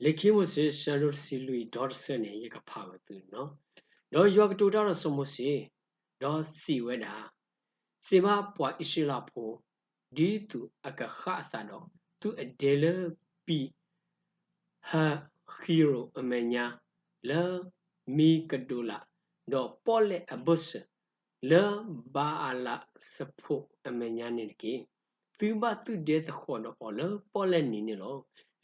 လံာ်ခံမိၤၡ့ ဆၢဒိၣ်တဆံလွံၢ် ဒီတဆၢန့ၣ် ယကဖးဝဲသုနီၤ. ဒီးယွၤကတိၤတၢ်ဒီးစီၤမိၤၡ့, ဒီးစံးဝဲဒၣ်, စံးဘၣ်ပှၤအံၣ်စရ့လးဖိ, ဒ်သိးအကဃၣ်အသးဒီး, သုအဒဲလၢပံၤ ဟဃံရိာ်အမဲာ်ညါ, လၢမံၤကဒိးလး, ဒီးပီၣ်လဲၣ်အဘၢၣ်စၢၤ, လၢဘၤအလးစဖိးအမဲာ်ညါန့ၣ်တက့ၢ်. သုဘၣ်သုဒဲသဃီၤဒီးအီၤလၢပီၣ်လဲၣ်နံၤန့ၣ်လီၤ.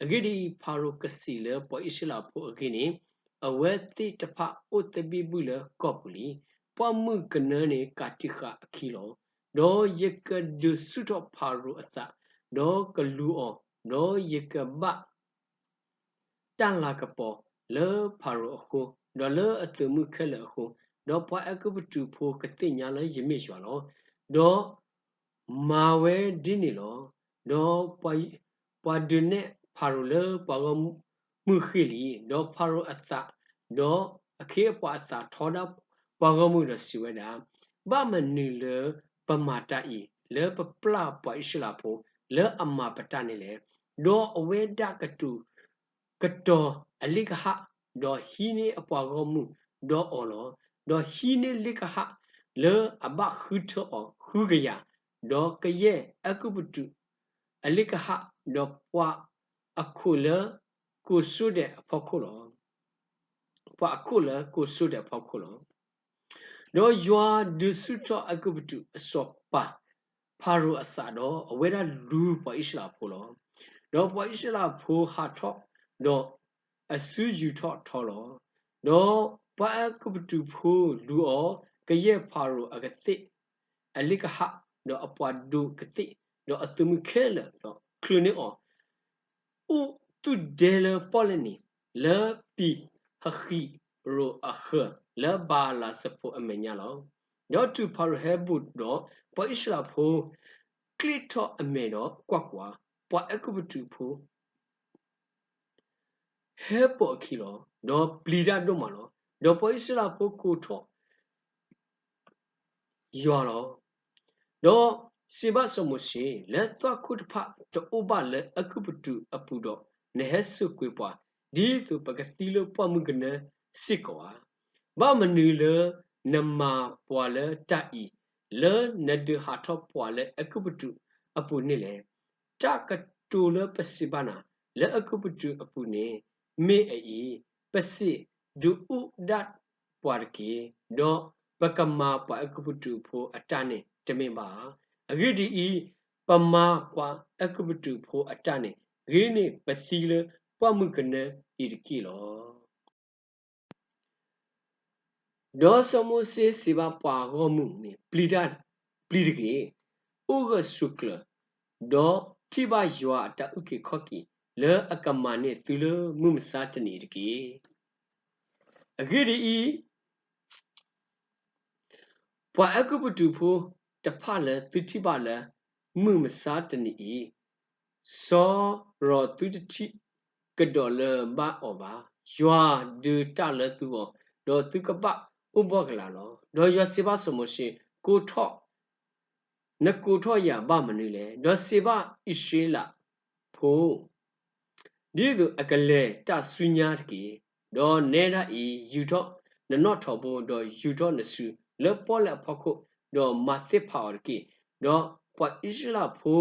အဂ့ၢ်ဒ်အံၤ, ဖၤရိၤကစံးလၢပှၤအံၣ်စရ့လးဖိအဂ့ၢ်န့ၣ်, အဝဲသ့ၣ်တဖၣ်အိၣ်သဘံၣ်ဘုၣ်လၢကီၢ်ပူၤလံ. ပှၢ်မုၢ်ကနၢန့ၣ်ကးတံာ်ဃာ်အခံလီၤ. ဒီးယကဒုးဆူၣ်ထီၣ်ဖၤရိၤအသး, ဒီးကလူၤအီၤ, ဒီးယကဘၣ် တၢ်လၤကပီၤလၢဖၤရိၤအဃိ, ဒီးလၢအသုးမုၢ်ခဲလၢာ်အဃိ, ဒီးပှၤအဲၤကူပတူးဖိကသ့ၣ်ညါလၢယမ့ၢ်ယွၤလီၤ. ဒီးမၤဝဲဒ်န့ၣ်လီၤ. ဒီးပှၤဒုးနဲၣ်ဖၤရိၤလၢပှၤဂီၢ်မုၢ်ဃ့ၢ်လံ, ဒီးဖၤရိၤအသး, ဒီးအခ့အပှၤအသးထီဒါပှၤဂီၢ်မုၢ်ဒီးစံးဝဲဒၣ်, ဘၣ်မနုၤလၢပမၤတၢ်အံၤ, လၢပပျၢ်ပှၤအံၣ်စရ့လးဖိလၢအမၤပတၢ်န့ၣ်လဲၣ်. ဒီးအဝဲဒၣ်ကတိၤ ကတီၤအလ့ၣ်ကဟၣ်, ဒီးဟံးန့ၢ်အပှၤဂီၢ်မုၢ်ဒီးအီၤလီၤ. ဒီးဟံးန့ၢ်လ့ၣ်ကဟၣ်လၢအဘၣ်ဃုထၢအီၤဃုကယၤ, ဒီးကယဲၢ်အဲၤကူပတူးအလ့ၣ်ကဟၣ်, ဒီးပှၤအခိၣ်လၢကိးစိဒဲးအဖီခိၣ်လီၤ. ပှၤအခိၣ်လၢကိးစိဒဲးအဖီခိၣ်လီၤ. ဒီးယွၤဒုးဆူၣ်ထီၣ်အဲၤကူပတူးအစီၤပၤ ဖၤရိၤအသးဒီး အဝဲဒၣ်လူၤပှၤအံၣ်စရ့လးဖိလီၤ. ဒီးပှၤအံၣ်စရ့လးဖိဟးထီၣ်ဒီးအစုယူၤထီၣ်ထီလီၤ. ဒီးပှၤအဲၤကူပတူးဖိလူၤအီၤ, ကယဲၢ်ဖၤရိၤအကသ့ၣ်အလ့ၣ်ကဟၣ်, ဒီးအပှၤဒိးကသ့ၣ်, ဒီးအသုးမုၢ်ခဲလၢာ်, ဒီးချုးန့ၢ်အီၤ အိၣ်သုဒဲလၢပီၣ်လဲၣ်နံၤ, လၢပံၤဟဃံရိာ်အဃၢၤ, လၢဘၤအလးစဖိးအမဲာ်ညါလီၤ. ဒီးတုၤဖၤရိၤဟဲဘူးဒီး, ပှၤအံၣ်စရ့လးဖိ ကျ့ၣ်ထီၣ်အမဲာ်ဒီးကွၢ်ကွၢ်, ပှၤအဲၤကူပတူးဖိ ဟဲပိာ်အခံလီၤ. ဒီးပျံၤတၢ်ဒိၣ်မးလီၤ. ဒီးပှၤအံၣ်စရ့လးဖိကိးထီၣ် ယွၤလီၤ. ဒီးစံးဘၣ်စီၤမိၤၡ့, လၢသွၣ်ခိၣ်တဖၣ်တအိၣ်ဘၣ်လၢအဲၤကူပတူးအပူၤဒီး, နဟဲစိာ်ကွံာ်ပှၤ, ဒ်သိးပကသံလၢပှၢ်မုၢ်ကနၢစ့ၢ်ကီးဧါ. ဘၣ်မနုၤလၢနမၤပှၤလၢတၢ်အံၤ, လၢနဒုးဟးထီၣ်ပှၤလၢအဲၤကူပတူးအပူၤန့ၣ်လဲၣ်. တၢ်ကတိၤလၢပစံးဘၣ်နၤလၢအဲၤကူပတူးအပူၤန့ၣ် မ့ၢ်အအံၤ, ပစံးဒုးအိၣ်ဒၣ်ပှၤတက့ၢ်, ဒီးပကမၤပှၤအဲၤကူပတူးဖိအတၢ်န့ၣ်တမ့ၢ်ဘၣ်ဧါ. အဂ့ၢ်ဒ်အံၤ, ပမၤပှၤအဲၤကူပတူးဖိအတၢ်န့ၣ်, ဂ့ၤန့ၢ်ပသံလၢပှၢ်မုၢ်ကနၢအံၤတက့ၢ်လီၤ. ဒီးစီၤမိၤၡ့စံးဘၣ်ပှၤဂီၢ်မုၢ်န့ၣ်, ပျံၤတၢ်, ပျံၤတဂ့ၤ, အိၣ်ဂၢၢ်ဆိးကျၢၤ, ဒီးထံၣ်ဘၣ်ယွၤအတၢ်အုၣ်က့ၤခီၣ်က့ၤ လၢအကမၤန့ၢ်သုလၢမုၢ်မဆါတနံၤအံၤတက့ၢ်. အဂ့ၢ်ဒ်အံၤ, ပှၤအဲၤကူပတူးဖိတဖၣ်လၢသုထံၣ်ဘၣ်လၢမုၢ်မဆါတနံၤအံၤ, စီၤရီၤသုတထံၣ်ကဒီးလၢၤဘၣ်အီၤဘၣ်. ယွၤဒုးတၢ်လၢသုဂီၢ်, ဒီးသုကဘၣ်အိၣ်ဘှီၣ်ကလာ်လီၤ. ဒီးယွၤစံးဘၣ်စီၤမိၤၡ့, ကိးထီၣ်, နကိးထီၣ်ယၤဘၣ်မနုၤလဲၣ်. ဒီးစံးဘၣ်အံၣ်စရ့လးဖိ ဒ်သိးအကလဲၤတၢ်ဆူညါတက့ၢ်. ဒီးနဲဒၣ်အံၤ, ယူာ်ထီၣ်နနီၣ်ထိးဘိ, ဒီးယူာ်ထီၣ်နစုလၢပီၣ်လဲၣ်အဖီခိၣ်, ဒီးမၤသ့ၣ်ဖးအီၤတက့ၢ်. ဒီးပှၤအံၣ်စရ့လးဖိ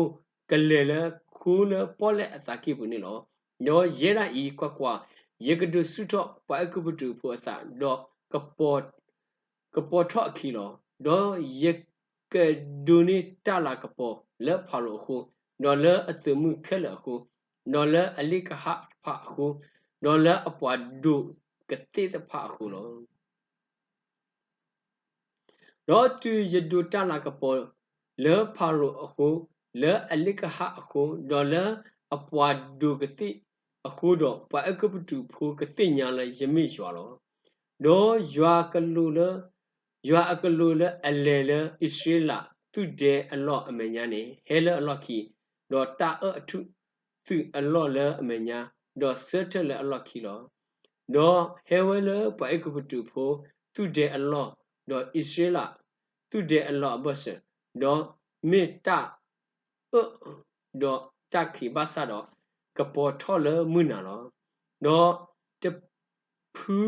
ကလဲၤလၢခူလၢပီၣ်လဲၣ်အသးကံၢ်ပူၤန့ၣ်လီၤ. ဒီးယဲဒၣ်အံၤ, ကွၢ်ကွၢ်, ယကဒုးဆူၣ်ထီၣ်ပှၤအဲၤကူပတူးဖိအသး, ဒီးကပီၤထီၣ်အခံလီၤ. ဒီးယကဒိးန့ၢ်တၢ်လၤကပီၤလၢဖၤရိၤအဃိ, ဒီးလၢအသုးမုၢ်ခဲလၢာ်အဃိ, ဒီးလၢအလ့ၣ်ကဟၣ်တဖၣ်အဃိ, ဒီးလၢအပှၤဒိးကသ့ၣ်တဖၣ်အဃိလီၤ. ဒီးတုၤယဒိးတၢ်လၤကပီၤလၢဖၤရိၤအဃိ, လၢအလ့ၣ်ကဟၣ်အဃိ, ဒီးလၢအပှၤဒိးကသ့ၣ်အဃိဒီး, ပှၤအဲၤကူပတူးဖိကသ့ၣ်ညါလၢယမ့ၢ်ယွၤလီၤ. ဒီးယွၤကလိၤလၢ, ယွၤအကလိၤလၢအလဲၤလၢအံၣ်စရ့လးသုးဒဲအလီၢ်အမဲာ်ညါန့ၣ်, ဟဲလၢအလီၢ်ခံ, ဒီးတၢ်အၢၣ်အထူၣ်သုးအလီၢ်လၢအမဲာ်ညါ, ဒီးဆၢထၢၣ်လၢအလီၢ်ခံလီၤ. ဒီးဟဲဝဲလၢပှၤအဲၤကူပတူးဖိသုးဒဲအလီၢ်, ဒီးအံၣ်စရ့လးသုးဒဲအလီၢ်အဘၢၣ်စၢၤ, ဒီးမ့ၢ်တၢ်အၢၣ်ဒီးတၢ်ခံးဘၣ်ဆၣ်ဒီး, ကပီၤထီၣ်လၢမုၢ်နၤလီၤ. ဒီးတဖု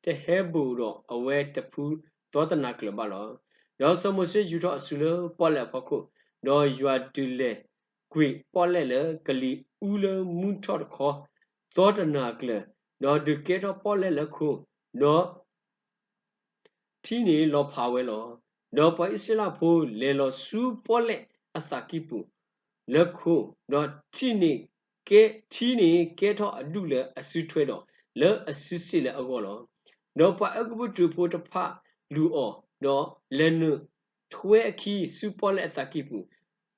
တဟဲဘိၣ်ဒီးအဝဲတဖုသီတနၤကျၢၤဘၣ်လီၤ. ဒီးစီၤမိၤၡ့ယူၤထီၣ်အစုလၢပီၣ်လဲၣ်အဖီခိၣ်, ဒီးယွၤဒုးလဲၤကွံာ်ပီၣ်လဲၣ်လၢကလံၤအူလၢမုၢ်ထီၣ်တခီ သီတနၤကျၢၤ, ဒီးဒုးကဲထီၣ်ပီၣ်လဲၣ်လၢခိ, ဒီး ထံန့ၣ်လီၤဖးဝဲလီၤ. ဒီးပှၤအံၣ်စရ့လးဖိလဲၤလီၤဆူပီၣ်လဲၣ်အသးကံၢ်ပူၤလၢခိ, ဒီးထံန့ၣ်ကဲ, ထံန့ၣ်ကဲထီၣ်အဒူၣ်လၢအစုထွဲဒီးလၢအစုစ့ၣ်လၢအဂီၢ်လီၤ. ဒီးပှၤအဲၤကူပတူးဖိတဖၣ်လူၤအီၤ, ဒီးလဲၤနုာ်ထွဲအခံဆူပီၣ်လဲၣ်အသးကံၢ်ပူ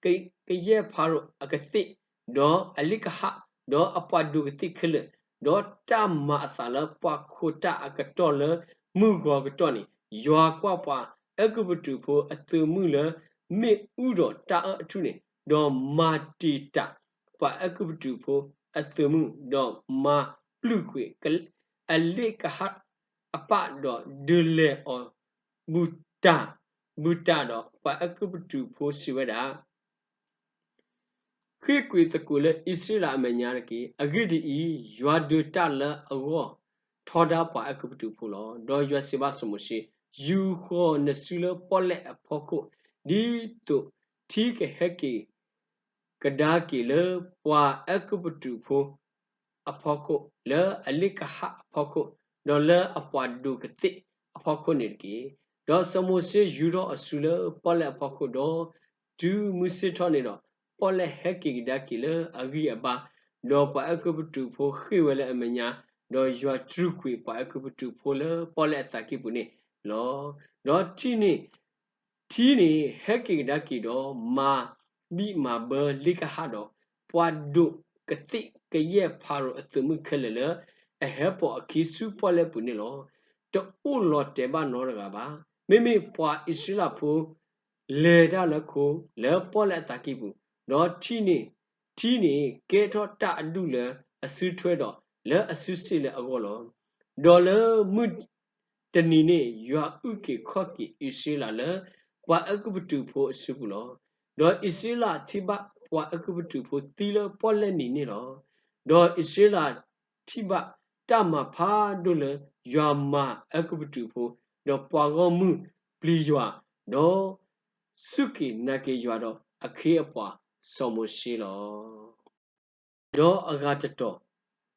ၤ, ကယဲၢ်ဖၤရိၤအကသ့ၣ်, ဒီးအလ့ၣ်ကဟၣ်, ဒီးအပှၤဒိၣ်ကသ့ၣ်ခဲလၢာ်, ဒီးတၢ်မၤအသးလၢပှၤခိးတၢ်အကတီၢ်လၢမုၢ်ဂီၤကတီၢ်န့ၣ်, ယွၤကွၢ်ပှၤအဲၤကူပတူးဖိအသုးမုၢ်လၢမ့ၣ်အူဒီးတၢ်အၢၣ်အထူၣ်န့ၣ်, ဒီးမၤတံာ်တာ်ပှၤအဲၤကူပတူးဖိအသုးမုၢ်, ဒီးမၤပျုၢ်ကွံာ်အလ့ၣ်ကဟၣ်အပၢ်, ဒီးဒုးလဲၤအီၤ ဘူၣ်တၢ်, ဘူၣ်တၢ်ဒီးပှၤအဲၤကူပတူးဖိစံးဝဲဒၣ်, ဃ့ၢ်ကွံာ်သကိးလၢအံၣ်စရ့လးအမဲာ်ညါတက့ၢ်. အဂ့ၢ်ဒ်အံၤ, ယွၤဒုးတၢ်လၢအဂီၢ်ထီဒါပှၤအဲၤကူပတူးဖိလီၤ. ဒီးယွၤစံးဘၣ်စီၤမိၤၡ့, ယူာ်ဃီၤနစုလၢပီၣ်လဲၣ်အဖီခိၣ်, ဒ်သိးထံကဟဲက့ၤကဒါက့ၤလၢပှၤအဲၤကူပတူးဖိ အဖီခိၣ်, လၢအလ့ၣ်ကဟၣ်အဖီခိၣ်, ဒီးလၢအပှၤဒိၣ်ကသ့ၣ်အဖီခိၣ်န့ၣ်တက့ၢ်. ဒီးစီၤမိၤၡ့ယူာ်ထီၣ်အစုလၢပီၣ်လဲၣ်အဖီခိၣ်, ဒီးတုၤမုၢ်ဆ့ၣ်ထီၣ်န့ၣ်ဒီး, ပီၣ်လဲၣ်ဟဲက့ၤကဒါက့ၤလၢအဂံၢ်အဘါ, ဒီးပှၤအဲၤကူပတူးဖိဃ့ၢ်ဝဲလၢအမဲာ်ညါ, ဒီးယွၤတြူာ်ကွံာ်ပှၤအဲၤကူပတူးဖိလၢပီၣ်လဲၣ်အသးကံၢ်ပူၤန့ၣ်လီၤ. ဒီးထံန့ၣ် ထံန့ၣ်ဟဲက့ၤကဒါက့ၤဒီး မၤဘံၣ်မၤဘၢလ့ၣ်ကဟၣ်ဒီး, ပှၤဒိၣ်ကသ့ၣ်ကယဲၢ်ဖၤရိၤအသုးမုၢ်ခဲလၢာ်လၢအဟဲပိာ်အခံဆူပီၣ်လဲၣ်ပူၤန့ၣ်လီၤ. တအိၣ်လီၤတဲာ်ဘၣ်နီတဂၤဘၣ်. မ့မ့ၢ်ပှၤအံၣ်စရ့လးဖိ လဲၤတၢ်လၢခိလၢပီၣ်လဲၣ်အသးကံၢ်ပူၤ, ဒီးထံန့ၣ်, ထံန့ၣ်ကဲထီၣ်တၢ်အဒူၣ်လၢအစုထွဲဒီးလၢအစုစ့ၣ်လၢအဂီၢ်လီၤ. ဒီးလၢမုၢ်တနံၤန့ၣ် ယွၤအုၣ်က့ၤခီၣ်က့ၤအံၣ်စရ့လးလၢပှၤအဲၤကူပတူးဖိအစုပူၤလီၤ. ဒီးအံၣ်စရ့လးထံၣ်ဘၣ်ပှၤအဲၤကူပတူးဖိသံလၢပီၣ်လဲၣ်နံၤန့ၣ်လီၤ. ဒီးအံၣ်စရ့လးထံၣ်ဘၣ်တၢ်မၤဖးဒိၣ်လၢယွၤမၤအဲၤကူပတူးဖိ, ဒီးပှၤဂီၢ်မုၢ်ပျံၤယွၤ, ဒီးစူၢ်က့ၤနာ်က့ၤယွၤဒီးအခ့အပှၤစီၤမိၤၡ့လီၤ. ဒီးအဂၤတတီၤ,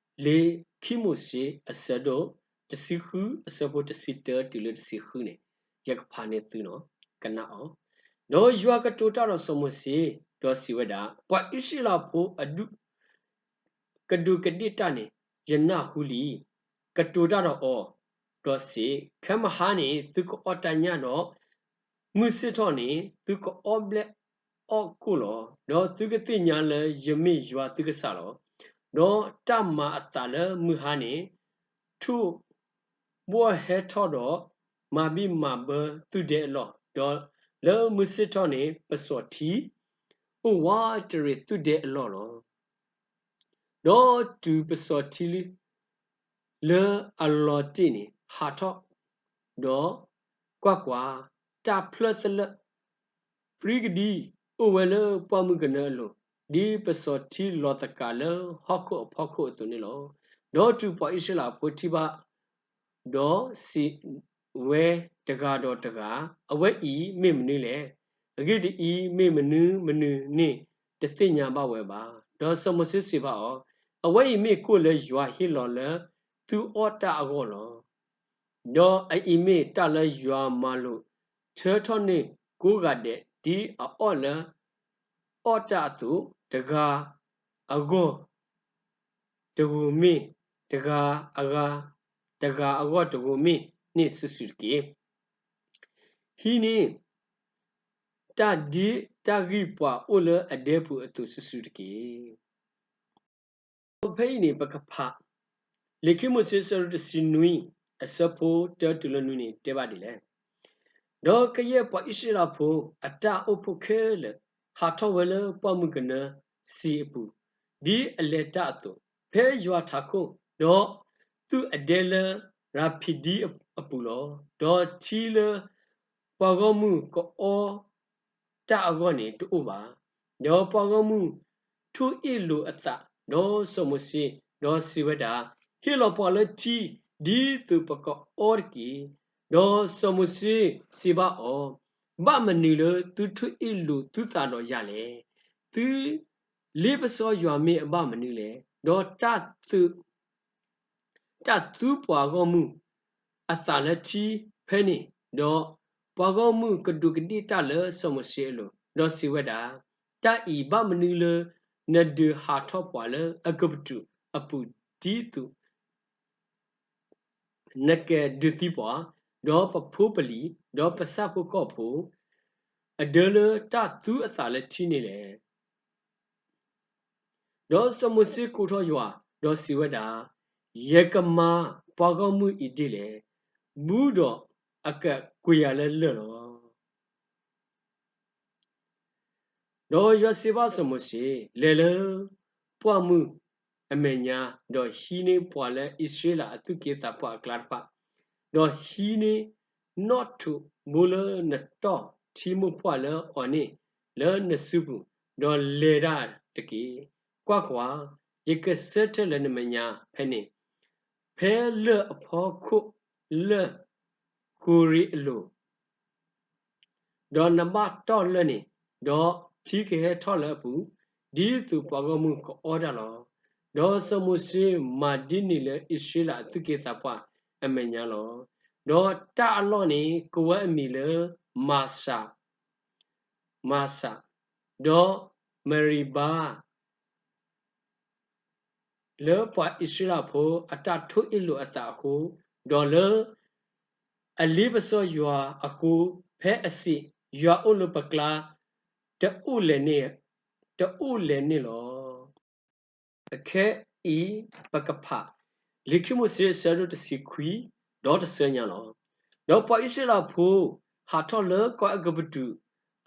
လံာ်ခံမိၤၡ့အဆၢဒိၣ်တဆံဃုအဆၢဖိတဆံတၢတုၤလၢတဆံဃုန့ၣ်, ယကဖးန့ၢ်သုနီၤ, ကနၣ်အီၤ. ဒီးယွၤကတိၤတၢ်ဒီးစီၤမိၤၡ့, ဒီးစံးဝဲဒၣ်, ပှၤအံၣ်စရ့လးဖိအဒူၣ် ကဒူးကဒ့ၣ်တၢ်န့ၣ် ယနၢ်ဟူလံ. ကတိၤတၢ်ဒီးအီၤ, ဒီးစံး, ခဲမုၢ်ဟါန့ၣ် သုကအီၣ်တၢ်ညၣ်ဒီး မုၢ်ဆ့ၣ်ထီၣ်န့ၣ် သုကအီၣ်ဘျဲၣ်အီၣ်ကိၣ်လီၤ. ဒီးသုကသ့ၣ်ညါလၢယမ့ၢ်ယွၤသုကစၢ်လီၤ. ဒီးတၢ်မၤအသးလၢမုၢ်ဟါန့ၣ် ထိၣ်ဘှီၣ်ဟဲထီၣ်ဒီး မၤဘံၣ်မၤဘၢသုဒဲအလီၢ်, ဒီးလၢမုၢ်ဆ့ၣ်ထီၣ်န့ၣ် ပစီၤထံ အိၣ်ဝးတရံးသုဒဲအလီၢ်လီၤ. ဒီးတုၤပစီၤထံ လၢအလီၤတ့ၢ်န့ၣ် ဟးထီၣ်, ဒီးကွၢ်ကွၢ်, တၢ်ဖျၢၣ်သလၢၣ် ပြံကဒံ အိၣ်ဝဲလၢပှၢ်မုၢ်ကနၢအလိၤ, ဒ်ပစီၤထံလီၤသကၤလၢဟီၣ်ခိၣ်အဖီခိၣ်အသိးန့ၣ်လီၤ. ဒီးတုၤပှၤအံၣ်စရ့လးဖိထံၣ်ဘၣ်, ဒီးစံးဝဲတဂၤဒီးတဂၤ, အဝဲအံၤမ့ၢ်မနုၤလဲၣ်. အဂ့ၢ်ဒ်အံၤ, မ့ၢ်မနုၤမနုၤန့ၣ် တသ့ၣ်ညါဘၣ်ဝဲဘၣ်. ဒီးစီၤမိၤၡ့စံးဘၣ်အီၤ, အဝဲအံၤမ့ၢ်ကိၣ်လၢယွၤဟ့ၣ်လီၤလၢသုအီၣ်တၢ်အဂီၢ်လီၤ. ဒီးအအံၤမ့ၢ်တၢ်လၢယွၤမၤလိာ်ထၢထီၣ်န့ၢ်ကိးဂၤဒဲး ဒ်အအီၣ်လၢ အီၣ်တၢ်အသိး, တဂၤအဂီၢ်တဂီၤမ့ၢ်, တဂၤအဂၤ, တဂၤအဂီၢ်တဂီၤမ့ၢ်န့ၣ်စုာ်စုာ်တက့ၢ်. ဟံးန့ၢ်တၢ်ဒ်တၢ်ဂံၢ်ပှၤအိၣ်လၢအဒဲပူၤအသိးစုာ်စုာ်တက့ၢ်. ဖဲအံၤန့ၣ် ပကဖး လံာ်ခံမိၤၡ့အဆၢဒိၣ်တဆံနွံ အဆၢဖိတၢတုၤလၢနွံန့ၣ် တဲဘၣ်ဒ်လဲၣ်. ဒီးကယဲၢ်ပှၤအံၣ်စရ့လးဖိအတၢ်အိၣ်ဖှိၣ်ခဲလၢာ် ဟးထီၣ်ဝဲလၢပှၢ်မုၢ်ကနၢစံာ်အပူၤ, ဒ်အလဲၤတၢ်အသိး, ဖဲယွၤထးခိၣ်, ဒီးသူၣ်အဒဲလၢရၤဖံဒံအပူၤလီၤ. ဒီးထံလၢပှၤဂီၢ်မုၢ်ကအီတၢ်အဂီၢ်န့ၣ်တအိၣ်ဘၣ်. ဒီးပှၤဂီၢ်မုၢ်ထိၣ်အ့ၣ်လိာ်အသးဒီးစီၤမိၤၡ့, ဒီးစံးဝဲဒၣ်, ဟ့ၣ်လီၤပှၤလၢထံ ဒ်သိးပကအီတက့ၢ်. ဒီးစီၤမိၤၡ့စံးဘၣ်အီၤ, ဘၣ်မနုၤလၢသုထိၣ်အ့ၣ်လိာ်သုသးဒီးယၤလဲၣ်. သုလ့ပစီယွၤမ့ၢ်အဘၣ်မနုၤလဲၣ်. ဒီးတၢ်သု တၢ်သူပှၤဂီၢ်မုၢ်အသးလၢထံဖဲန့ၣ်, ဒီးပှၤဂီၢ်မုၢ်ကဒူးကဒ့ၣ်တၢ်လၢစီၤမိၤၡ့အလိၤ, ဒီးစံးဝဲဒၣ်, တၢ်အံၤဘၣ်မနုၤလၢ နဒုးဟးထီၣ်ပှၤလၢအကပတူးအပူၤဒ်သိး နကဒုးသံပှၤ, ဒီးပဖိပလံၤ, ဒီးပဆၣ်ဖိကီၢ်ဖိ အဒၢလၢတၢ်သူအသးလၢထံန့ၣ်လဲၣ်. ဒီးစီၤမိၤၡ့ကိးထီၣ်ယွၤ, ဒီးစံးဝဲဒၣ်, ယကမၤပှၤဂီၢ်မုၢ်အံၤဒ်လဲၣ်. ဘူးဒီးအကကွံာ်ယၤလၢလၢၢ်လီၤ. ဒီးယွၤစံးဘၣ်စီၤမိၤၡ့, လဲၤလၢပှၢ်မုၢ်အမဲာ်ညါ, ဒီးဟံးန့ၢ်ပှၤလၢအံၣ်စရ့လးအသူၣ်က့သးပှၢ်အကျါတဖၣ်, ဒီးဟံးန့ၢ်နီၣ်ထိးဘိလၢနတီၢ်ထံမိၢ်ပှၢ်လၢအီၤန့ၣ်လၢနစုပူၤ, ဒီးလဲၤတၢ်တက့ၢ်. ကွၢ်ကွၢ်, ယကဆၢထၢၣ်လၢနမဲာ်ညါဖဲန့ၣ်, ဖဲလၢၢ်အဖီခိၣ်လၢဃိၤရ့အလိၤ ဒီးနဘၣ်တီၢ်လၢၢ်န့ၣ်, ဒီးထံကဟဲထီၣ်လၢအပူၤ, ဒ်သိးပှၤဂီၢ်မုၢ်ကအီၣ်တၢ်လီၤ. ဒီးစီၤမိၤၡ့မၤဒ်န့ၣ်လၢအံၣ်စရ့လးအသူၣ်က့သးပှၢ်အမဲာ်ညါလီၤ. ဒီးတၢ်အလီၢ်န့ၣ် ကိးဝဲအမံၤလၢမၤစၤ, မၤစၤ, ဒီးမရံၤဘါ လၢပှၤအံၣ်စရ့လးဖိအတၢ်ထိၣ်အ့ၣ်လိာ်အသးအဃိ, ဒီးလၢအလ့ပစီယွၤအဃိ, ဖဲအစံး, ယွၤအိၣ်လၢပကျါ, တအိၣ်လဲၤန့ၣ်, တအိၣ်လဲၤန့ၣ်လီၤ. အခဲအံၤပကဖး လံာ်ခံမိၤရှ့ အဆၢဒိၣ်တဆံခွံ ဒီးတဆၢညါလီၤ. ဒီးပှၤအံၣ်စရ့လးဖိ ဟးထီၣ်လၢကီၢ်အဲၤကူပတူး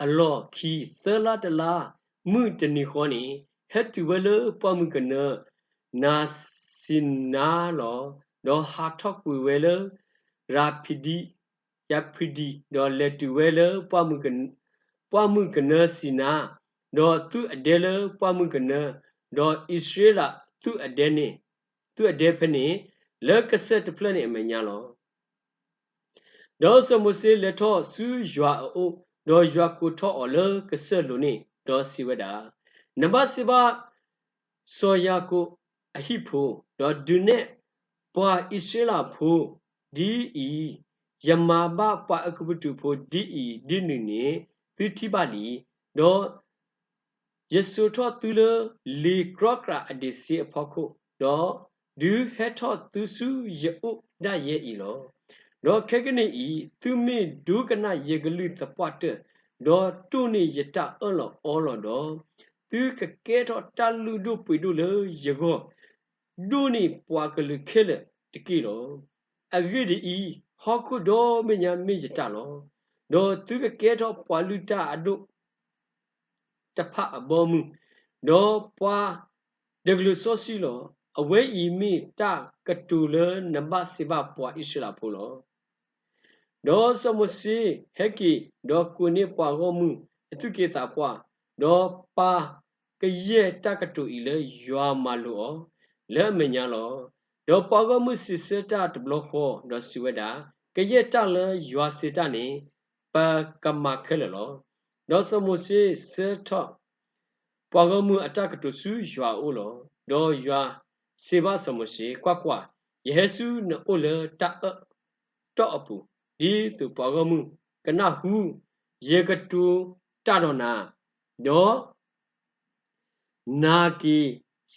အလီၢ်ခံ သၢလါတလါ မုၢ်တနံၤဃီန့ၣ်, ဟဲတုၤဝဲလၢပှၢ်မုၢ်ကနၢ နၤစံနါလီၤ. ဒီးဟးထီၣ်ကွံာ်ဝဲလၢ ရၤဖံဒံ ရၤဖံဒံ, ဒီးလဲၤတုၤဝဲလၢ ပှၢ်မုၢ်ကနၢစံနါ, ဒီးသုးအဒဲလၢပှၢ်မုၢ်ကနၢ, ဒီးအံၣ်စရ့လးသုးအဒဲန့ၣ်, သုးအဒဲဖဲန့ၣ်, လၢကစၢၢ်တဖျၢၣ်န့ၣ်အမဲာ်ညါလီၤ. ဒီးစီၤမိၤရှ့လဲၤထီၣ်ဆူယွၤအအိၣ်, ဒီးယွၤကိးထီၣ်အီၤလၢကစၢၢ်လိၤန့ၣ်, ဒီးစံးဝဲဒၣ်, နဘၣ်စံးဘၣ် စီၤယၤကိာ်အဟံၣ်ဖိ, ဒီးဒုးနဲၣ်ပှၤအံၣ်စရ့လးဖိဒ်အံၤ, ယမၤဘၣ်ပှၤအဲၤကူပတူးဖိဒ်အံၤဒ်နုၤန့ၣ် သုထံၣ်ဘၣ်လံ. ဒီးယစိာ်ထီၣ်သုလၢလံာ်ကြီကြးအဒံးဆှံအဖီခိၣ်, ဒီးဒုးဟဲထီၣ်သုဆူယအိၣ်ဒၣ်ယဲအံၤလီၤ. ဒီးခဲကနံၣ်အံၤ သုမ့ၢ်ဒိကနၣ်ယကလုၢ်သပှၢ်တၢၢ်, ဒီးတိၢ်န့ၢ်ယတၢ်အၢၣ်လီၤအီလီၤဒီး, သုကကဲထီၣ်တၢ်လုၢ်ဒိၣ်ပှ့ၤဒိၣ်လၢယဂီၢ်, ဒိၣ်န့ၢ်ပှၤကလုာ်ခဲလၢာ်တက့ၢ်လီၤ. အဂ့ၢ်ဒ်အံၤ, ဟီၣ်ခိၣ်ဒီဘ့ၣ်ညါမ့ၢ်ယတၢ်လီၤ. ဒီးသုကကဲထီၣ်ပှၤလုၢ်တၢ်အဒိၣ် တဖၣ်အဘီအမုၢ်, ဒီးပှၤတကလုာ်စီဆှံလီၤ. အဝဲအံၤမ့ၢ်တၢ်ကတိၤလၢနဘၣ်စံးဘၣ်ပှၤအံၣ်စရ့လးဖိလီၤ. ဒီးစီၤမိၤရှ့ဟဲက့ၤ, ဒီးကွံာ်န့ၢ်ပှၤဂီၢ်မုၢ်အသူၣ်က့သးပှၢ်, ဒီးပာ်ကယဲၢ်တၢ်ကတိၤအံၤလၢယွၤမၤလိာ်အီၤလၢအမဲာ်ညါလီၤ. ဒီးပှၤဂီၢ်မုၢ်စံးဆၢတၢ်တဘျီဃီ, ဒီးစံးဝဲဒၣ်, ကယဲၢ်တၢ်လၢယွၤစံးတၢ်န့ၣ် ပကမၤခဲလၢာ်လီၤ. ဒီးစီၤမိၤရှ့ဆၢထီၣ်ပှၤဂီၢ်မုၢ်အတၢ်ကတိၤဆူယွၤအအိၣ်လီၤ. ဒီးယွၤစံးဘၣ်စီၤမိၤရှ့, ကွၢ်ကွၢ်, ယဟဲဆူနအိၣ်လၢတၢ်အၢၣ်တီၢ်အပူၤ, ဒ်သိးပှၤဂီၢ်မုၢ်ကနၢ်ဟူယကတိၤတၢ်ဒီးနၤ, ဒီး နာ်က့ၤ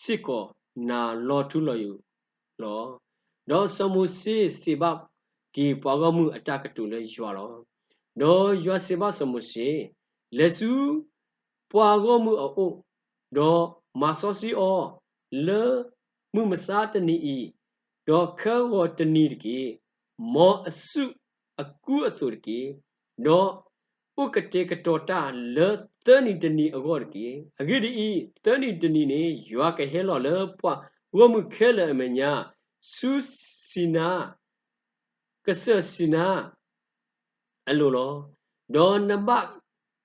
စ့ၢ်ကီးနၤလီၤထူလီၤယိာ်လီၤ. ဒီးစီၤမိၤရှ့စံးဘၣ်က့ၤပှၤဂီၢ်မုၢ်အတၢ်ကတိၤလၢယွၤလီၤ. ဒီးယွၤစံးဘၣ်စီၤမိၤရှ့, လဲၤဆူပှၤဂီၢ်မုၢ်အအိၣ်, ဒီးမၤစီဆှံအီၤလၢမုၢ်မဆါတနံၤအံၤ, ဒီးခဲဂီၤတနံၤတက့ၢ်. မ်အစုအကူအသိးတက့ၢ်. ဒီးအိၣ်ကတဲာ်ကတီၤတၢ်လၢသၢနံၤတနံၤအဂီၢ်တက့ၢ်. အဂ့ၢ်ဒ်အံၤ, သၢနံၤတနံၤန့ၣ် ယွၤကဟဲလီၤလၢပှၤဂီၢ်မုၢ်ခဲလၢာ်အမဲာ်ညါ ဆူစံနါ, ကစၢၢ်စံနါ အလိၤလီၤ. ဒီးနဘၣ်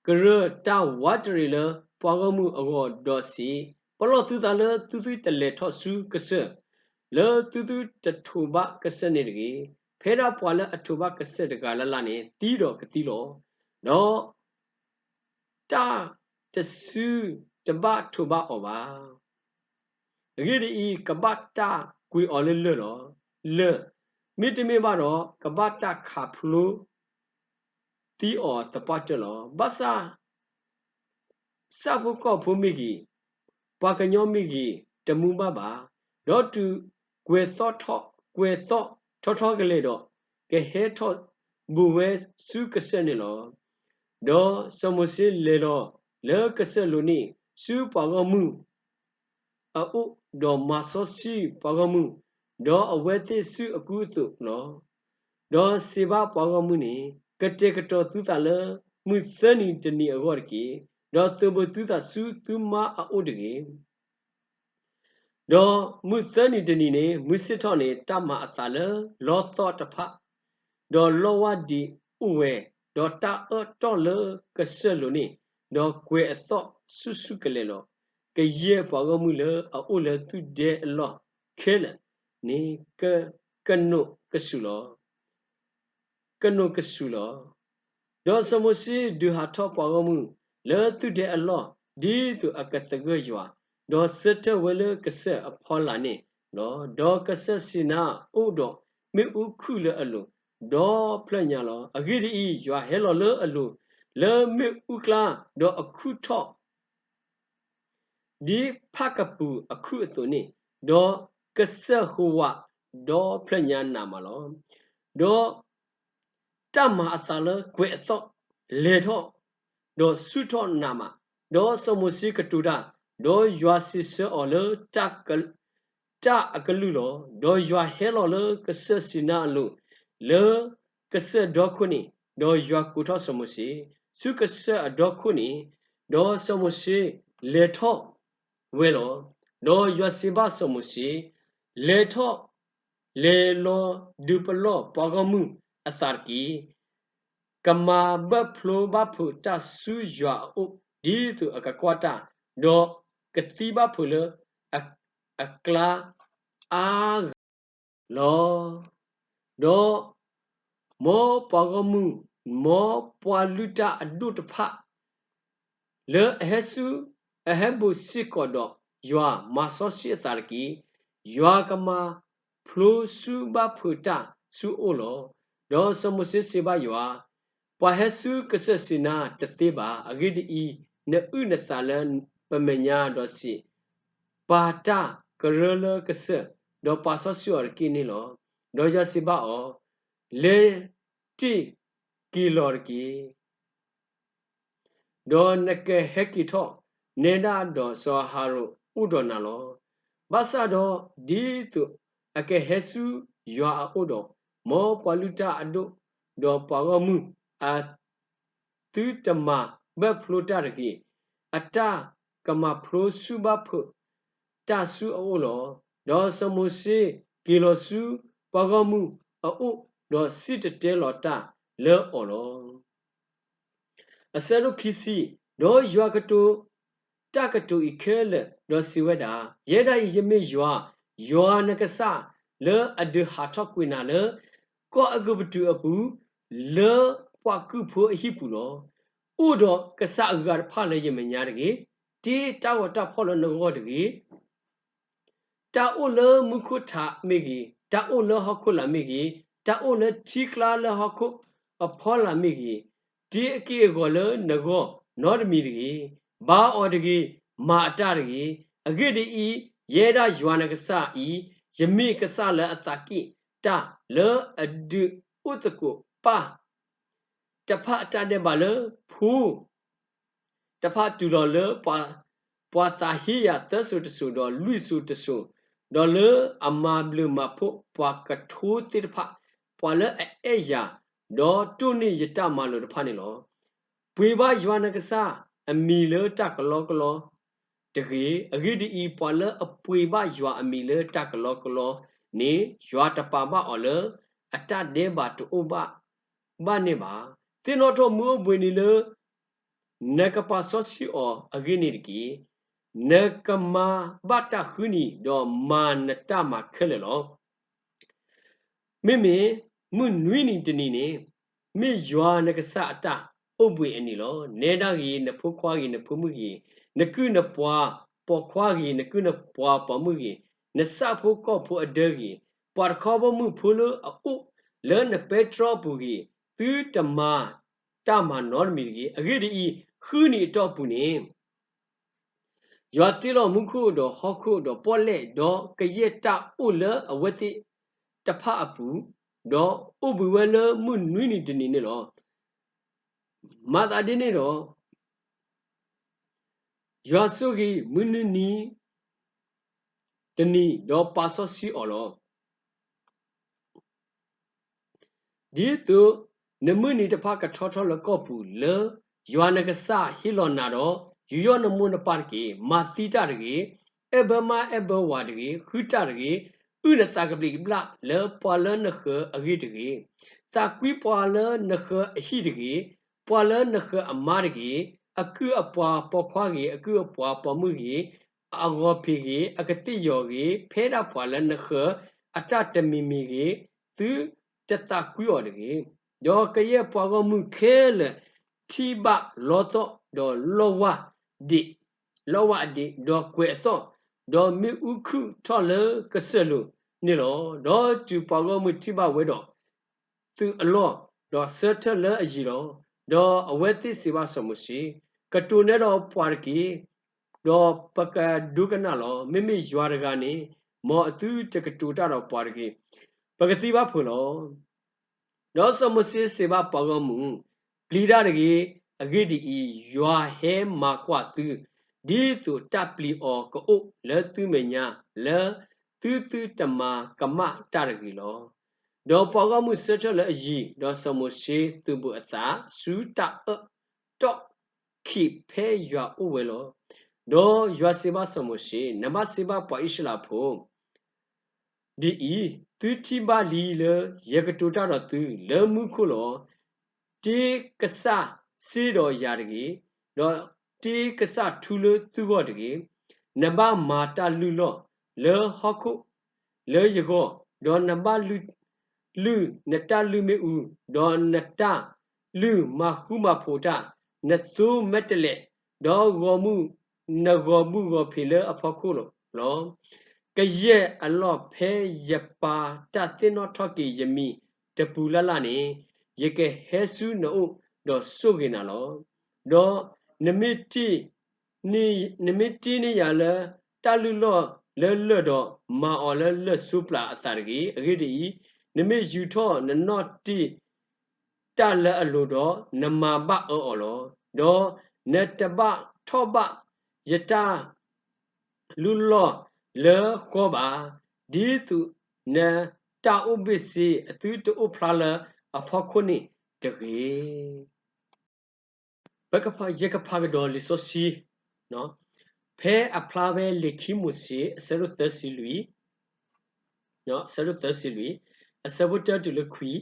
ကရၢတၢ်ဝးတရံးလၢပှၤဂီၢ်မုၢ်အဂီၢ်, ဒီးစံး, ပလီၢ်သုသးလၢသုသုတလဲၤထီၣ်ဆူကစၢၢ် လၢသုသုတထိးဘၣ်ကစၢၢ်န့ၣ်တဂ့ၤ. ဖဲဒၣ်ပှၤလၢအထိးဘၣ်ကစၢၢ်တဂၤလၢ်လၢ်န့ၣ် သံဒီးကသံလီၤ. ဒီး တၢ်တစုတဘၣ်ထိးဘၣ်အီၤဘၣ်. အဂ့ၢ်ဒ်အံၤ, ကဘၣ်တၢ်ကွံာ်အီၤလၢလၢၢ်လီၤ. လၢၢ်, မ့တမ့ၢ်ဘၣ်ဒီး ကဘၣ်တၢ်ခးဖျိသံအီၤသပှၢ်တၢၢ်လီၤ. ဘၣ်ဆၣ် ဆၣ်ဖိကီၢ်ဖိမ့ၢ်ဂ့ၤ, ပှၤကညီမ့ၢ်ဂ့ၤ, တမူဘၣ်ဘၣ်. ဒီးတုၤကွဲၤသီၣ်ထီၣ်, ကွဲၤသီၣ်ထီထီကလဲာ်ဒီး, ကဟဲထီၣ်ဘူးဝဲဆူကစၢၢ်န့ၣ်လီၤ. ဒီးစီၤမိၤၡ့လဲၤလီၤလၢကစၢၢ်လိၤန့ၣ် ဆူပှၤဂီၢ်မုၢ် အအိၣ်, ဒီးမၤစီဆှံပှၤဂီၢ်မုၢ်, ဒီးအဝဲသ့ၣ်ဆူအကူအသိးလီၤ. ဒီးစံးဘၣ်ပှၤဂီၢ်မုၢ်န့ၣ်, ကတဲာ်ကတီၤသုသးလၢ မုၢ်သၢနံၤတနံၤအဂီၢ်တက့ၢ်. ဒီးသုးဘူးသုသးဆူသုမါအအိၣ်တဂ့ၤ. ဒီးမုၢ်သၢနံၤတနံၤန့ၣ် မုၢ်ဆ့ၣ်ထီၣ်န့ၣ် တၢ်မၤအသးလၢလီသီၣ်တဖၣ်, ဒီးလီဝါဒံးအိၣ်ဝဲ, ဒီးတၢ်အၢၣ်တီၢ်လၢကစၢၢ်လိၤန့ၣ်, ဒီးကွဲၤအသီၣ်ဆူၣ်ဆူၣ်ကလဲာ်လီၤ. ကယဲၢ်ပှၤဂီၢ်မုၢ်လၢအအိၣ်လၢသူၣ်ဒဲအလီၢ်ခဲလၢာ်န့ၣ် ကနိးကဆူၣ်လီၤ. ကနိးကဆူၣ်လီၤ. ဒီးစီၤမိၤၡ့ဒုးဟးထီၣ်ပှၤဂီၢ်မုၢ်လၢသူၣ်ဒဲအလီၢ် ဒ်သိးအကသဂၢၢ်ယွၤ, ဒီးဆၢထၢၣ်ဝဲလၢကစၢၢ်အဖီလာ်န့ၣ်လီၤ. ဒီးကစၢၢ်စံၤနါအိၣ်ဒီးမ့ၣ်အူခုၣ်လၢအလိၤ, ဒီဖျၢၣ်ညါလီၤ. အဂ့ၢ်ဒ်အံၤ, ယွၤဟဲလီၤလၢအလိၤ, လၢမ့ၣ်အူကျါ, ဒီးအခုၣ်ထီၣ် ဒ်ဖၣ်ကပူၤအခုၣ်အသိးန့ၣ်, ဒီးကစၢၢ်ဟူးဝး, ဒီဖျၢၣ်ညါနးမးလီၤ. ဒီးတၢ်မၤအသးလၢကွဲၤအသီၣ်လဲၤထီၣ်, ဒီးဆူၣ်ထီၣ်နးမး, ဒီးစီၤမိၤၡ့ကတိၤတၢ်, ဒီးယွၤစံးဆၢအီၤလၢ တၢ်အကလုၢ်လီၤ. ဒီးယွၤဟဲလီၤလၢကစၢၢ်စံၤနါအလိၤ, လၢကစၢၢ်ဒီခိၣ်န့ၣ်, ဒီးယွၤကိးထီၣ်စီၤမိၤၡ့, ဆူကစၢၢ်အဒီခိၣ်န့ၣ်, ဒီးစီၤမိၤၡ့လဲၤထီၣ်ဝဲလီၤ. ဒီးယွၤစံးဘၣ်စီၤမိၤၡ့, လဲၤထီၣ်, လဲၤလီၤဒုးပလီၢ်ပှၤဂီၢ်မုၢ်အသးတက့ၢ်. ကမၤဘၢၣ်ဖျိဘၣ်ဖုးတၢ်ဆူယွၤအအိၣ် ဒ်သိးအကကွၢ်တၢ်, ဒီးကသံဘၣ်ဖုးလၢ အကျါအါဂၤလီၤ. ဒီးမ်ပှၤဂီၢ်မုၢ်, မ်ပှၤလုၢ်တၢ်အဒိၣ်တဖၣ် လၢအဟဲဆူအဟဲဘူးစ့ၢ်ကီးဒီးယွၤမၤစီဆှံအသးတက့ၢ်. ယွၤကမၤဖျိဆူဘၣ်ဖုးတၢ်ဆူအအိၣ်လီၤ. ဒီးစီၤမိၤၡ့စံးဘၣ်ယွၤ, ပှၤဟဲဆူကစၢၢ်စံၤနါတသ့ဘၣ်. အဂ့ၢ်ဒ်အံၤ, နအုၣ်နသးလၢပမဲာ်ညါဒီးစံး, ပာ်တၢ်ကရၢလၢကစၢၢ်, ဒီးပာ်စီဆှံအီၤတက့ၢ်န့ၣ်လီၤ. ဒီးယွၤစံးဘၣ်အီၤ, လဲၤတ့ၢ်က့ၤလီၤတက့ၢ်. ဒီးနကဟဲက့ၤထီၣ်နဲဒၣ်ဒီးစီၤအၤဟရိၣ်အိၣ်ဒီးနၤလီၤ. ဘၣ်ဆၣ်ဒီးဒ်သိးအကဟဲဆူယွၤအအိၣ်ဒီး, မ်ပှၤလုၢ်တၢ်အဒိၣ်ဒီးပှၤဂီၢ်မုၢ်အသုတမၤဘၢၣ်ဖျိတၢ်တဂ့ၤ. အတၢ်ကမၤဖျိဆူဘၣ်ဖုးတၢ်ဆူအအိၣ်လီၤ. ဒီးစီၤမိၤၡ့က့ၤလီၤဆူပှၤဂီၢ်မုၢ်အအိၣ်, ဒီးစံၣ်တဲၤတဲလီၤတၢ်လၢအီၤလီၤ. အဆၢဒိၣ်ခံဆံ, ဒီးယွၤကတိၤတၢ်ကတိၤအံၤခဲလၢာ်, ဒီးစံးဝဲဒၣ်, ယဲဒၣ်အံၤယမ့ၢ်ယွၤ, ယွၤနကစၢ်လၢအဒုးဟးထီၣ်ကွံာ်နၤလၢကီၢ်အဲၤကူပတူးအပူၤ, လၢပှၤကုၢ်ဖိအဟံၣ်ပူၤလီၤ. အိၣ်ဒီးကစၢ်အဂၤတဖၣ်လၢယမဲာ်ညါတဂ့ၤ. တ့တၢ်ဂီၤတၢ်ဖီၣ်လၢနဂီၢ်တဂ့ၤ. တၢ်အိၣ်လၢမူခိၣ်ထးမ့ၢ်ဂ့ၤ, တၢ်အိၣ်လၢဟီၣ်ခိၣ်လာ်မ့ၢ်ဂ့ၤ, တၢ်အိၣ်လၢထံကျါလၢဟီၣ်ခိၣ်အဖီလာ်မ့ၢ်ဂ့ၤ, တ့အက့ၢ်အဂီၤလၢနဂီၢ်နီတမံၤတဂ့ၤ. ဘါအီၤတဂ့ၤ, မၤအတၢ်တဂ့ၤ. အဂ့ၢ်ဒ်အံၤ, ယဲဒၣ်ယွၤနကစၢ်အံၤ, ယမ့ၢ်ကစၢ်လၢအသးက့ၣ်တၢ်လၢအဒုးအိၣ်သကိးပၢ် တဖၣ်အတၢ်ဒဲးဘးလၢဖိ တဖၣ်တုၤလီၤလၢ ပှၤသးဟ့ယၤသၢစိၤတစိၤ, ဒီးလွံၢ်စိၤတစိၤ, ဒီးလၢအမၤဘျုးမၤဖှိၣ်ပှၤကထိသ့ၣ်တဖၣ်, ပှၤလၢအအဲၣ်ယၤ, ဒီးတိၢ်န့ၢ်ယတၢ်မၤလိာ်တဖၣ်န့ၣ်လီၤ. ပှ့ၤဘၣ်ယွၤနကစၢ်အမံၤလၢတၢ်ကလီကလီတဂ့ၤ. အဂ့ၢ်ဒ်အံၤ, ပှၤလၢအပှ့ၤဘၣ်ယွၤအမံၤလၢတၢ်ကလီကလီန့ၣ်, ယွၤတပာ်ဘၣ်အီၤလၢအတၢ်ဒဲးဘးတအိၣ်ဘၣ်န့ၣ်ဘၣ်. သ့ၣ်နီၣ်ထီၣ်မုၢ်အိၣ်ဘှံးနံၤလၢ နကပာ်စီဆှံအီၤအဂ့ၢ်န့ၣ်တက့ၢ်. နကမၤဘၣ်တၢ်ဃုနံၤ, ဒီးမၤနတၢ်မၤခဲလၢာ်လီၤ. မ့မ့ၢ်မုၢ်နွံနံၤတနံၤန့ၣ်, မ့ၢ်ယွၤနကစၢ်အတၢ်အိၣ်ဘှံးအနံၤလီၤ. နဲဒၣ်ဂ့ၤ, နဖိခွါဂ့ၤ, နဖိမုၣ်ဂ့ၤ, နကုၢ်နပှၤပိာ်ခွါဂ့ၤ, နကုၢ်နပှၤပိာ်မုၣ်ဂ့ၤ, နဆၣ်ဖိကီၢ်ဖိအဒၢဂ့ၤ, ပှၤတခီဘီမုၢ်ဖိလၢအအိၣ်လၢနပဲတြီအပူၤဂ့ၤ, သုတမၤတၢ်မၤနီတမံၤတဂ့ၤ. အဂ့ၢ်ဒ်အံၤ, ဃုနံၤအတီၢ်ပူၤန့ၣ် ယွၤတ့လီၤမူခိၣ်ဒီးဟီၣ်ခိၣ်ဒီးပီၣ်လဲၣ်, ဒီးကယဲၢ်တၢ်အိၣ်လၢအဝဲသ့ၣ်တဖၣ်အပူၤ, ဒီးအိၣ်ဘှံးဝဲလၢမုၢ်နွံနံၤတနံၤန့ၣ်လီၤ. မၤသးဒ်န့ၣ်ဒီး, ယွၤဆိၣ်ဂ့ၤမုၢ်နွံနံၤတနံၤ, ဒီးပာ်စီဆှံအီၤလီၤ. ဒ်သိးနမုၢ်နံၤတဖၣ်ကထီထီၣ်လၢကီၢ်ပူၤ, လၢယွၤနကစၢ်ဟ့ၣ်လီၤနၤဒီး, ယူးယီၣ်နမိၢ်နပၢ်တက့ၢ်. မၤသံတၢ်တဂ့ၤ, အဲၣ်ဘၢမါအဲၣ်ဘၢဝၤတဂ့ၤ, ဃုတၢ်တဂ့ၤ, အုၣ်နသးကဘျံးကဘျၣ်လၢပှၤလၢနဃၢၤအဂ့ၢ်တဂ့ၤ, သးကွံပှၤလၢနဃၢၤအဟံၣ်တဂ့ၤ, ပှၤလၢနဃၢၤအမါတဂ့ၤ, အကုၢ်အပှၤပိာ်ခွါဂ့ၤ, အကုၢ်အပှၤပိာ်မုၣ်ဂ့ၤ, အဂီၤဖံးဂ့ၤ, အကသ့ၣ်ယီၤဂ့ၤ, ဖဲဒၣ်ပှၤလၢနဃၢၤအတၢ်တမံၤမံၤဂ့ၤ, သုတသးကွံအီၤတဂ့ၤ. ဒီးကယဲၢ်ပှၤဂီၢ်မုၢ်ခဲလၢာ်ထံၣ်ဘၣ်လီသီၣ်ဒီးလီဝၢ်ဒံး, လီဝၢ်အဒံး, ဒီးကွဲးအသီၣ်, ဒီးမ့ၣ်အူခုၣ်ထီၣ်လၢကစၢၢ်လိၤန့ၣ်လီၤ. ဒီးတုၤပှၤဂီၢ်မုၢ်ထံၣ်ဘၣ်ဝဲဒီး, သုးအလီၢ်, ဒီးဆၢထၢၣ်လၢအယံၤလီၤ. ဒီးအဝဲသ့ၣ်စံးဘၣ်စီၤမိၤၡ့, ကတိၤန့ၢ်ဒီးပှၤတက့ၢ်, ဒီးပကဒိကနၣ်လီၤ. မ့မ့ၢ်ယွၤတဂၤန့ၣ်, မ်အသုတကတိၤတၢ်ဒီးပှၤတဂ့ၤ, ပကသံဘၣ်ဖုးလီၤ. ဒီးစီၤမိၤၡ့စံးဘၣ်ပှၤဂီၢ်မုၢ်, ပျံၤတၢ်တဂ့ၤ, အဂ့ၢ်ဒ်အံၤ, ယွၤဟဲမၤကွၢ်သု, ဒ်သိးတၢ်ပျံၤအီၤကအိၣ်လၢသုမဲာ်ညါ, လၢသုသုတမၤကမၣ်တၢ်တဂ့ၤလီၤ. ဒီးပှၤဂီၢ်မုၢ်ဆၢထၢၣ်လၢအယံၤ, ဒီးစီၤမိၤၡ့သုးဘူးအသးဆူတၢ်အၢၣ်တီၢ်ခံးဖဲယွၤအိၣ်ဝဲလီၤ. ဒီးယွၤစံးဘၣ်စီၤမိၤၡ့, နဘၣ်စံးဘၣ်ပှၤအံၣ်စရ့လးဖိ ဒ်အံၤ, သုထံၣ်ဘၣ်လံလၢယကတိၤတၢ်ဒီးသုလၢမူခိၣ်လီၤ. တ့ကစၢ်စ့ဒီးယၤတဂ့ၤ, ဒီးတ့ကစၢ်ထူလၢသုဂီၢ်တဂ့ၤ. နဘၣ်မၤတၢ်လုၢ်လီၢ်လၢဟီၣ်ခိၣ်လၢယဂီၢ်, ဒီးနဘၣ်လုၢ်နတၢ်လုၢ်မ့ၣ်အူ, ဒီးနတၢ်လုၢ်မၤဃူမၤဖိးတၢ်, နသိမဲာ်တဲးလဲး, ဒီးဂီၤမုၢ်နဂီၤဘုၣ်ဂီၤဖံးလၢအဖီခိၣ်လီၤ. ကယဲၢ်အလီၢ်ဖဲယပာ်တၢ်သ့ၣ်နီၣ်ထီၣ်က့ၤယမံၤတပူၤလၢ်လၢ်န့ၣ်, ယကဟဲဆူနအိၣ်ဒီးဆိၣ်ဂ့ၤနၤလီၤ. ဒီးနမ့ၢ်တ့ နမ့ၢ်တ့န့ၢ်ယၤလၢတၢ်လုၢ်လီၢ်လၢလၢၢ်ဒီး, မၤအီၤလၢလၢၢ်ဆိပျၢ်အသးတဂ့ၤ. အဂ့ၢ်ဒ်အံၤ, နမ့ၢ်ယူၤထီၣ်နနီၢ်တ့ၢ်တၢ်လၢအလိၤဒီး, နမၤဘၣ်အၢအီၤလီၤ. ဒီးနတဘၣ်ထီၣ်ဘၣ်ယတၢ်လုၢ်လီၢ်လၢဃီဘၣ်, ဒ်သိးနတၢ်အိၣ်ဘ့ၣ်ဆ့အသုတအိၣ်ဖျါလၢအဖီခိၣ်န့ၣ်တဂ့ၤ. ပကဖး, ယကဖးကဒီးလံာ်စီဆှံ, ဖဲအဖျါဖဲလံာ်ခံမိၤၡ့ အဆၢဒိၣ်သၢဆံလွံၢ်, အဆၢဒိၣ်သၢဆံလွံၢ်, အဆၢဖိတၢတုၤလၢခွံ, ဒီး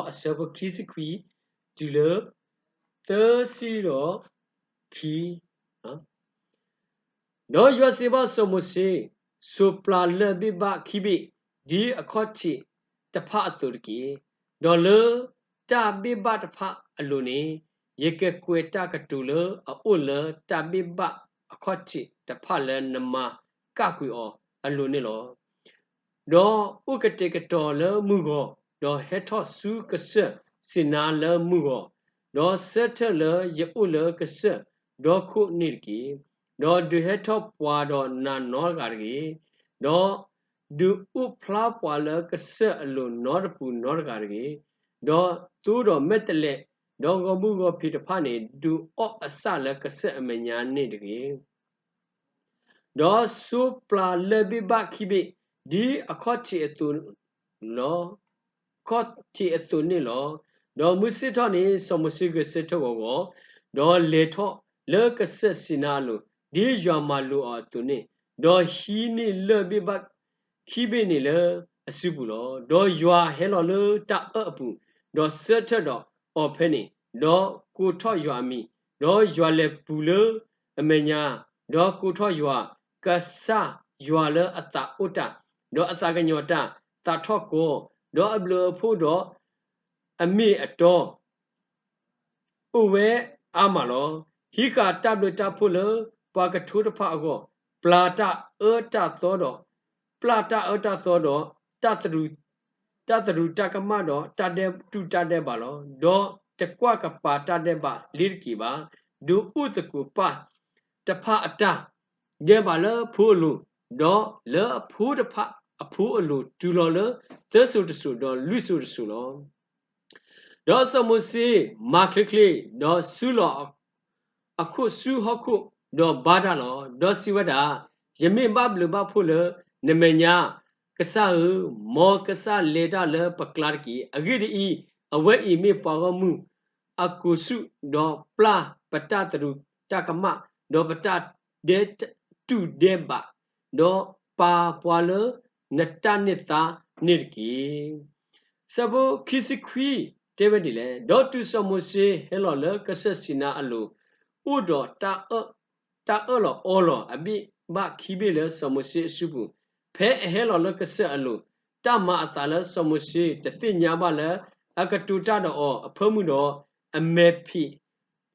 အဆၢဖိခံဆံခွံ တုၤလၢ သၢဆံဒီးခံ ဒီးယွၤစံးဘၣ်စီၤမိၤၡ့, ဆိးပျၢ်လၢၢ်ဘ့ၣ်ဘၣ်ခံဘ့ၣ်, ဒ်အခီၣ်ထံးတဖၣ်အသိးတက့ၢ်. ဒီးလၢတၢ်ဘ့ၣ်ဘၣ်တဖၣ်အလိၤန့ၣ်, ယကကွဲးတၢ်ကတိၤလၢအအိၣ်လၢတၢ်ဘ့ၣ်ဘၣ်အခီၣ်ထံးတဖၣ်လၢနမၤကၣ်ကွံာ်အီၤအလိၤန့ၣ်လီၤ. ဒီးအိၣ်ကတဲာ်ကတီၤလၢမုၢ်ဂီၤ, ဒီးဟဲထီၣ်ဆူကစၢၢ်စ့နါလၢမုၢ်ဂီၤ, ဒီးဆၢထၢၣ်လၢယအိၣ်လၢကစၢၢ်ဒီခိၣ်န့ၣ်တက့ၢ်. ဒီးဒုးဟဲထီၣ်ပှၤဒီးနၤနီတဂၤတဂ့ၤ, ဒီးဒုးအိၣ်ဖျါပှၤလၢကစၢၢ်အလိၤနီတပူၤနီတဂၤတဂ့ၤ, ဒီးသိဒီးမဲာ်တဲးလဲး, ဒီးဂီၤမုၢ်ဂီၤဖံးတဖၣ်န့ၣ် ဒုးအီၣ်အဆၣ်လၢကစၢၢ်အမဲာ်ညါန့ၣ်တဂ့ၤ. ဒီးဆိးပျၢ်လၢၢ်ဘ့ၣ်ဘၣ်ခံဘ့ၣ်, ဒ်အခီၣ်ထံးအသိးလီၤ, အခီၣ်ထံးအသိးန့ၣ်လီၤ. ဒီးမုၢ်ဆ့ၣ်ထီၣ်န့ၣ် စီၤမိၤၡ့ဂဲၤဆၢထၢၣ်ဂီၤဂီၤ, ဒီးလဲၤထီၣ်လၢကစၢၢ်စံနါအလိၤ, ဒ်ယွၤမၤလိာ်အီၤအသိးန့ၣ်, ဒီးဟံးန့ၢ်လၢၢ်ဘ့ၣ်ဘၣ်ခံဘ့ၣ်န့ၣ်လၢအစုပူၤလီၤ. ဒီးယွၤဟဲလီၤလၢတၢ်အၢၣ်အပူၤ, ဒီးဆၢထၢၣ်ဒီးအီၤဖဲန့ၣ်, ဒီးကိးထီၣ်ယွၤအမံၤ, ဒီးယွၤလဲၤပူၤလၢအမဲာ်ညါ ဒီးကိးထီၣ်ယွၤ, ကစၢ်ယွၤလၢအသးအိၣ်တၢ်, ဒီးအသးကညီၤတၢ်, သးထီၣ်ကီ, ဒီးအဘျုးအဖှိၣ်ဒီးအမ့ၢ်အတီ အိၣ်ဝဲအါမးလီၤ. ဟံးဃာ်တၢ်ဘျုးတၢ်ဖှိၣ်လၢပှၤကထိတဖၣ်အဂီၢ်, ပျၢ်တၢ်အၢတၢ်သီဒီး, ပျၢ်တၢ်အၢတၢ်သီဒီး တၢ်သရူး, တၢ်သရူးတၢ်ကမၣ်ဒီးတၢ်ဒဲးတူၢ်တၢ်ဒဲးဘးလီၤ. ဒီးတကွၢ်ကပၤတၢ်ဒဲးဘးလ့ၤတက့ၤဘၣ်. ဒုးအိၣ်သကိးပၢ်တဖၣ်အတၢ်ဒဲးဘးလၢဖိအလိၤ, ဒီးလၢအဖိတဖၣ်အဖိအလိၤတုၤလီၤလၢသၢစိၤတစိၤဒီးလွံၢ်စိၤတစိၤလီၤ. ဒီးစီၤမိၤၡ့မၤချ့ချ့, ဒီးစုလီၤအခိၣ်ဆူဟီၣ်ခိၣ်, ဒီးဘါတၢ်လီၤ. ဒီးစံးဝဲဒၣ်, ယမ့ၢ်ဘၣ်ဘျုးဘၣ်ဖှိၣ်လၢနမဲာ်ညါ, ကစၢ်ဧၢ, မ်ကစၢ်လဲၤတၢ်လၢပကျါတက့ၢ်. အဂ့ၢ်ဒ်အံၤ, အဝဲအံၤမ့ၢ်ပှၤဂီၢ်မုၢ်အကိာ်ဆူၣ်, ဒီးပျၢ်ပတၢ်သရူးတၢ်ကမၣ်, ဒီးပတၢ်ဒဲးတူၢ်ဒဲးဘး, ဒီးပာ်ပှၤလၢနတၢ်န့ၢ်သါန့ၣ်တက့ၢ်. ဆၢဖိခံဆံခွံတဲဝဲဒ်လဲၣ်, ဒီးတုၤစီၤမိၤၡ့ဟဲလီၤလၢကစၢၢ်စံၤနါအလိၤ, အိၣ်ဒီးတၢ်အၢၣ်လီၤအီလီၤအဘ့ၣ်ဘၣ်ခံဘ့ၣ်လၢစီၤမိၤၡ့အစုပူၤ, ဖဲအဟဲလီၤလၢကစၢၢ်အလိၤ, တၢ်မၤအသးလၢစီၤမိၤၡ့တသ့ၣ်ညါဘၣ်လၢ အကတိၤတၢ်ဒီးအီၤအဖၢမုၢ်ဒီး အမဲာ်ဖံး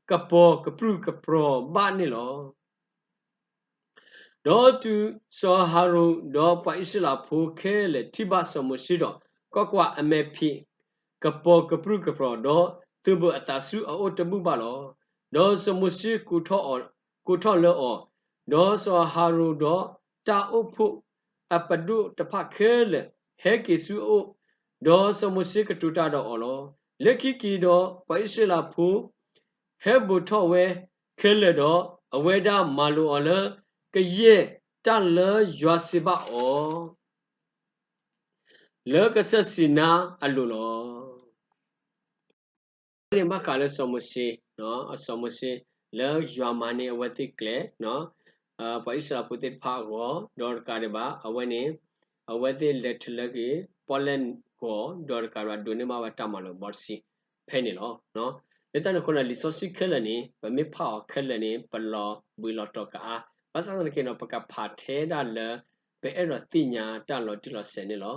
ကပီၤကပြုၢ်ကပြီၤဘၣ်န့ၣ်လီၤ. ဒီးတုၤစီၤဟၤရိၣ်ဒီးပှၤအံၣ်စရ့လးဖိခဲလၢာ်ထံၣ်ဘၣ်စီၤမိၤၡ့ဒီး, ကွၢ်ကွၢ်, အမဲာ်ဖံးကပီၤကပြုၢ်ကပြီၤ, ဒီးသုးဘူးအသးဆူအအိၣ်တဘူၣ်ဘၣ်လီၤ. ဒီးစီၤမိၤၡ့ကိးထီၣ်လၢအီၤ, ဒီးစီၤဟၤရိၣ်ဒီးတၢ်အိၣ်ဖှိၣ်အပဒိၣ်တဖၣ်ခဲလၢာ်ဟဲက့ၤဆူအအိၣ်, ဒီးစီၤမိၤၡ့ကတိၤတၢ်ဒီးအီၤလီၤ. လၢခံက့ၤဒီးပှၤအံၣ်စရ့လးဖိ ဟဲဘိးထီၣ်ဝဲခဲလၢာ်ဒီး, အဝဲဒၣ်မၤလိာ်အီၤလၢကယဲၢ်တၢ်လၢယွၤစံးဘၣ်အီၤ လၢကစၢၢ်စံၤနါအလိၤလီၤ. အဝဲန့ၣ်ဘၣ်ဃးလၢစီၤမိၤၡ့, စီၤမိၤၡ့လၢယွၤမၤန့ၢ်အဝဲသ့ၣ်ကျဲ, ပှၤအံၣ်စရ့လးဖိသ့ၣ်တဖၣ်အဂီၢ်, ဒီးတကးဒံးဘၣ် အဝဲန့ၣ် အဝဲသ့ၣ်လဲၤထီၣ်လၢက့ၤပီၣ်လဲၣ်ကီၢ်, ဒီးတကးဒံးဘၣ်ဒိးန့ၢ်ဘၣ်ဝဲတၢ်မၤလိာ်ဘီတဆံဖဲန့ၣ်လီၤ. လၢတၢ်န့ၣ်အဃိဒီး လံာ်စီဆှံခဲလၢာ်န့ၣ် ပမ့ၢ်ဖးအီၤခဲလၢာ်န့ၣ် ပလီၤဘှံးလီၤတီၤကအါ, ဘၣ်ဆၣ်သနာ်က့ဒီး ပကဖးထဲဒၣ်လၢ ပအဲၣ်ဒိးသ့ၣ်ညါတၢ်လီၤတံၢ်လီၤဆဲးန့ၣ်လီၤ.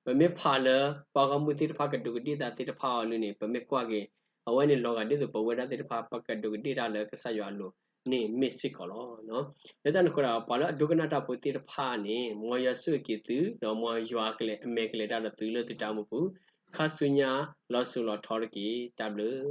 ပမ့ၢ်ဖးလၢပှၤဂီၢ်မုၢ်သ့ၣ်တဖၣ်ကဒူးကဒ့ၣ်သးသ့ၣ်တဖၣ်အီၤလၢန့ၣ် ပမ့ၢ်ကွၢ်က့ၤ အဝဲန့ၣ်လီၤဂာ်ဒ်သိးပဝဲဒၣ်သ့ၣ်တဖၣ် ပကဒူးကဒ့ၣ်တၢ်လၢကစၢ်ယွၤအလိၤန့ၣ်မ့ၢ်စ့ၢ်ကီးလီၤ. လၢတၢ်န့ၣ်အဃိဒီး ပှၤလၢအဒိကနၣ်တၢ်ဖိသ့ၣ်တဖၣ်န့ၣ် မ်ယွၤဆိၣ်ဂ့ၤက့ၤသု ဒီးမ်ယွၤကလဲၤအမဲာ်ကလဲၤတၢ်ဒီးသုလၢသုတၢ်အိၣ်မူပူၤ, ခါဆူညါလီၤစိၤလီၤထီတက့ၢ်. တၢ်ဘျုး